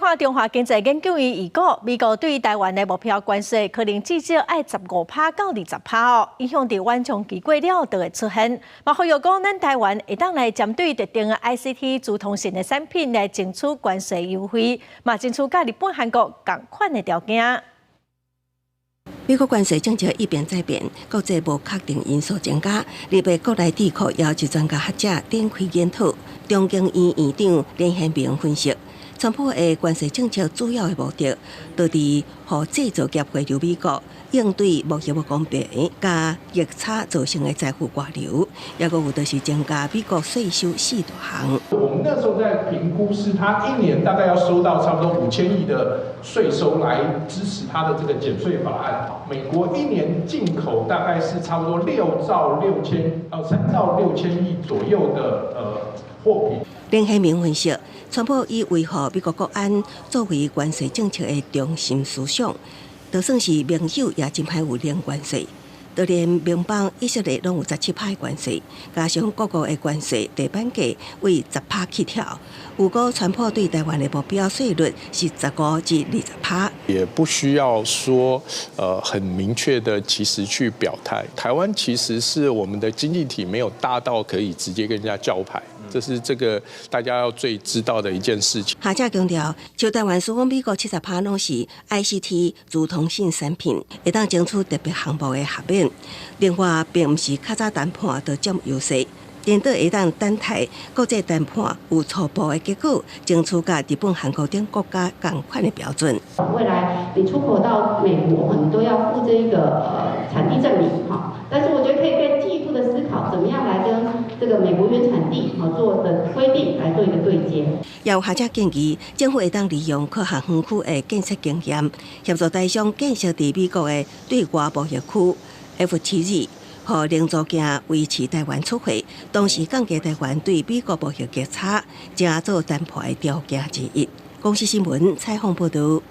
看中華經濟研究院預估，美國對台灣的目標關稅可能至少愛15趴到20趴哦，影響佇緩衝期過了就會出現。嘛，呼籲講咱台灣會當來針對特定的 ICT 資通訊的產品來爭取關稅優惠，嘛爭取佮日本、韓國仝款的條件。美國關稅政策一變再變，國際無確定因素增加。日本國內智庫邀集專家學者展開研討。中經院院長連憲明分析，川普的關稅政策主要的目的，就佇予製造業回流美國，應對貿易無公平佮逆差造成的財富外流，抑閣有就是增加美國稅收四大項。我們那時候在評估，是他一年大概要收到差不多5000億的稅收來支持他的這個減稅法案。美國一年進口大概是差不多6兆6千，3兆6千億左右的貨品。林憲明分析，川普以維護美國國安作為關稅政策的中心思想，就算是盟友也真歹有零關稅，就連盟邦以色列攏有17趴關稅，加上各國的關稅地板價為十趴起跳。如果川普對台灣的目標稅率是15至20趴。也不需要說，很明確的其實去表態。台灣其實是我們的經濟體沒有大到可以直接跟人家叫牌。這是這個大家要最知道的一件事情。學者強調，就台灣輸往美國70趴攏是 ICT 資通訊產品，會當爭取特別項目的豁免。另外，並毋是較早談判就佔優勢，顛倒會當等待國際談判有初步的結果，爭取佮日本、韓國等國家仝款的標準。未來你出口到美國，你都要附這個產地證明，哈。但是我覺得可以更進一步的思考，怎麼樣來跟這個美國原產地做的規定來做一個對接。也有學者建議，政府會當利用科學園區的建設經驗，協助台商建設佇美國的對外貿易區 FTZ，予零組件維持台灣出貨，同時降低台灣對美國貿易逆差，成做談判的條件之一。公視新聞採訪報導。